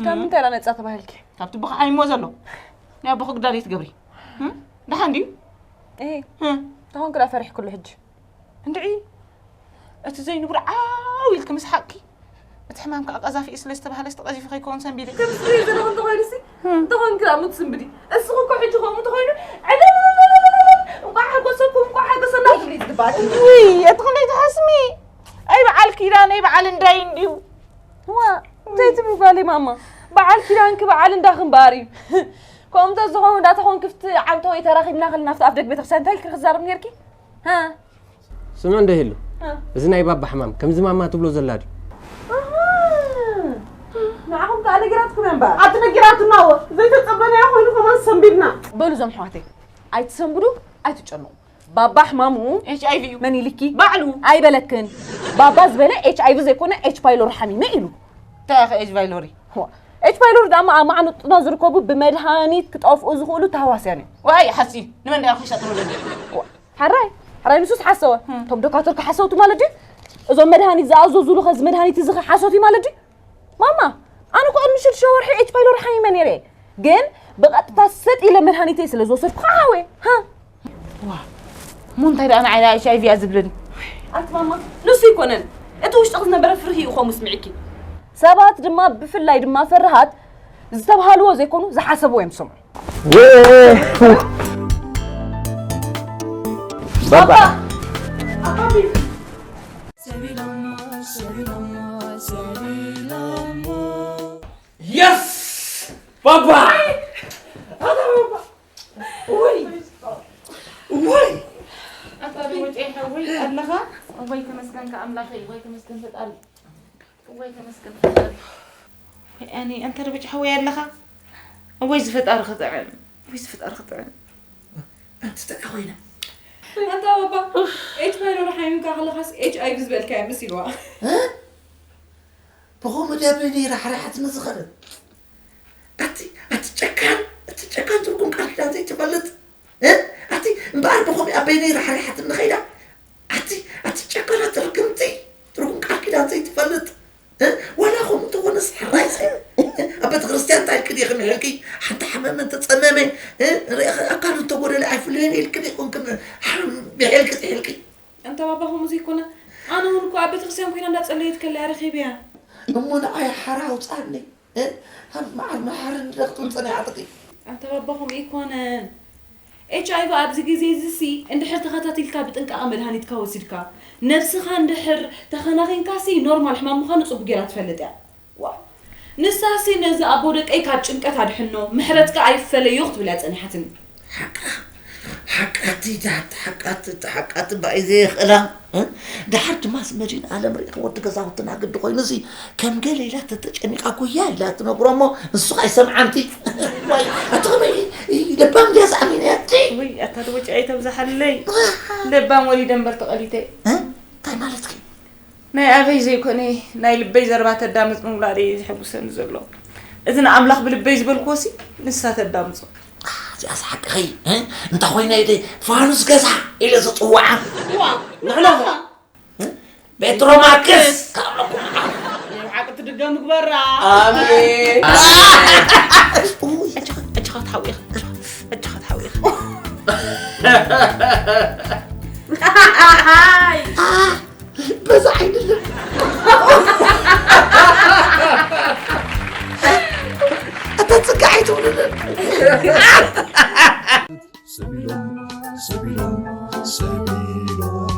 ካብ ምንታይ ኢላ ነፃ ተባሂልኪ? ካብቲ ብኻ ዓይሞ ዘሎ ናይ ኣቦኺ ግዳል ትገብሪ። እም? ደሓን ድዩ? እሄ እም? ተኾንኪ ደኣ ፈሪሕክሉ ሕጂ። እንድዒ እቲ ዘይንቡር ዓው ኢልኪ ምስ ሓቕኪ እቲ ሕማም ከዓ ቀዛፊ እዩ ስለ ዝተባህለ ዝተቐዚፊ ከይከውን ሰንቢደ። ከም ስለ ዘለኹ እንተኾይኑ ሲ እንተኾንኪ ደኣ ሙት ስንብዲ። እስኺ እኮ ሕጂ ከምኡ እንተኾይኑ ዕልልልልልልል እንኳዕ ሓጎሰኩም እንኳዕ ሓጎሰና ክትብሊ ዝግባኣኪ። ውይ እቲ ክንደይ ትሓስሚ። ኣይ በዓል ኪዳነይ በዓል እንዳይ እንድዩ። ዋ እንታይ ትብሊ ጓለይ ማማ? በዓል ኪዳንኪ በዓል እንዳኺ እምበኣር እዩ። ከምኡ እንተዝኸውን ዳታ ኮንክፍቲ ዓንተወይ ተራኺብና ከለና ኣብቲ ኣፍ ደገ ቤተክርስትያን እንታይ ኢልኪ ክትዛረብ ነይርኪ? ሃ? ስምዒ እንዶ ሄሉ፣ እዚ ናይ ባባ ሕማም ከምዚ ማማ ትብሎ ዘላ ድዩ? ንዓኹም ከኣ ነጊራትኩም እያ እምበኣር። ኣቲ ነጊራትና እወ፣ ዘይተጸበናዮ ኮይኑ ከማን ሰንቢድና። በሉ እዞም ኣሕዋተይ፣ ኣይትሰንብዱ፣ ኣይትጨነቑ። ባባ ሕማሙ ኤች ኣይ ቪ እዩ። መን ኢልኪ? ባዕሉ። ኣይበለክን። ባባ ዝበለ ኤች ኣይ ቪ ዘይኮነ ኤች ፓይሎሪ ሓሚመ ኢሉ። እንታይ ኢኺ ኤች ፓይሎሪ? ዋ፣ ኤች ፓይሎሪ ደኣ ኣብ ማዕኑጥና ዝርከቡ ብመድሃኒት ክጠፍኡ ዝኽእሉ ተሃዋስያን እዮም። ዋይ ሓሲ ንመን ዳኣ ኺሻ ትብለኒ? ዋ፣ ሓራይ ሓራይ ንሱስ ሓሰወ። እቶም ዶካተር ከሓሰውቲ ማለት ድዩ? እዞም መድሃኒት ዝኣዘዙሉ ኸዚ መድሃኒት እዚ ኸሓሶት እዩ ማለት ድዩ? ማማ ኣነ እኮ ቅድሚ ሽዱሽተ ወርሒ ኤች ፓይሎሪ ሓሚመ ነይረ እየ። ግን ብቐጥታ ሰጥ ኢለ መድሃኒተይ ስለ ዝወሰድኩ ከዓ ሓወየ። ሃ? ዋ እሞ እንታይ ደኣ ንዓይ ደኣ ኤች ኣይ ቪ እያ ዝብለኒ? ኣቲ ማማ ንሱ ኣይኮነን እቲ ውሽጥኺ ዝነበረ ፍርሂ እዩ ከምኡ ስምዒኪ። ሰባት ድማ ብፍላይ ድማ ፈርሃት ዝተብሃልዎ ዘይኮኑ ዝሓሰብዎ እዮም ዝሰምዑ። ባባ የስ ባባ ወይ ወይ ኣታ ደወጨይ ሓወይ ኣለኻ ወይ ተመስገንካ ኣምላኸይ ወይ ተመስገን ፈጣሪ ወይ ተመስገን ፈጣሪ ወይ ኣኒ ኣንተ ደወጨ ሓወይ ኣለኻ ወይ ዝፈጣሪ ክጥዕም ወይ ዝፈጣሪ ክጥዕም ኣንተ ተቃ ኮይና ኣንታ ባባ ኤች ፓይሎሪ ሓሚምካ ከለኻስ ኤች ኣይ ቪ ዝበልካያ መሲልዋ ብኸምኡ ድያ በይነይ ራሕሪሓትኒ ዝኸደት ኣቲ ኣቲ ጨካን ኣቲ ጨካን ትርጉም ቃል ኪዳን ዘይትፈልጥ ኣቲ እምበኣር ብኸምኡ ኣብ በይነይ ራሕሪሓትኒ ኸይዳ ኣቲ ኣቲ ጨካን ኣቲ ርግምቲ ትርጉም ቃል ኪዳን ዘይትፈልጥ ዋላ ከምኡ እንተኾነስ ሕራይ ኣብ ቤተ ክርስቲያን እንታይ ኢልክን ኢኺ ምሒልኪ ሓንቲ ሓመመ እንተፀመመ ርኢኺ ኣካሉ እንተጎደለ ኣይፍለየን ኢልክን ኢኹንክን ምሒልኪ ጥሒልኪ ኣንታ ባባ ከምኡ ዘይኮነ ኣነ እውን እኮ ኣብ ቤተክርስትያን ኮይና እንዳጸለየት ከላ እያ ረኺበያ። እሞ ንዓይ ሓራ ኣውጽኣኒ። ኣብ መዓር መሓሪ ንረኽቱን ጸኒሓትኺ። ኣንታ ባባ ከምኡ ኣይኮነን። ኤች ኣይ ቪ ኣብዚ ግዜ እዚ ሲ እንድሕር ተኸታቲልካ ብጥንቃቐ መድሃኒትካ ወሲድካ ነብስኻ እንድሕር ተኸናኺንካ ሲ ኖርማል ሕማም ምዃኑ ጽቡቕ ጌራ ትፈልጥ እያ። ዋእ ንሳሲ ነዚ ኣቦ ደቀይ ካብ ጭንቀት ኣድሕኖ ምሕረትካ ኣይፈለዮ ክትብል እያ ጸኒሓትኒ። ሓቃ ሓቃ እቲ ሓቃ እቲ ሓቃ እቲ ባይ ዘየኽእላ ደሓር ድማስ መድህን ኣለም ርኢኺ ወዲ ገዛውትና ግዲ ኮይኑሲ ከም ገለ ኢላ ተተጨኒቓ ጉያ ኢላ ትነግሮ እሞ ንሱ ኣይሰምዓንቲ ዋይ ኣቲ ከመይ ለባም ድያ ዝኣሚነያ እቲ ወይ ኣታ ድወጭ ኣይተብዝሓለይ ለባም ወሊደ እምበር ተቐሊተ እንታይ ማለትኪ ናይ ኣፈይ ዘይኮነ ናይ ልበይ ዘረባ ተዳምፅ ምውላደይ እዩ ዘሐጉሰኒ ዘሎ። እዚ ንኣምላኽ ብልበይ ዝበልክዎሲ ንሳ ተዳምፆ። እዚኣስ ሓቅኺ እንታይ ኮይና ኢለ ፋኑስ ገዛ ኢለ ዝፅውዓ ንሕና ፔትሮማክስ ካብ ሓቂ ትድገም ምግበራ ኣሜን። እጅኻ ትሓውቕ እጅኻ ትሓውቕ በዛ ዓይኒ ኣታ ፅጋዒ ትብሉንን ሰቢሎም ሰቢሎም ሰቢሎም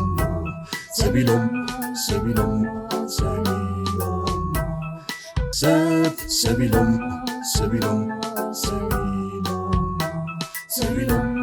ሰቢሎም ሰቢሎም ሰቢሎም ሰብ ሰቢሎም ሰቢሎም ሰቢሎም ሰቢሎም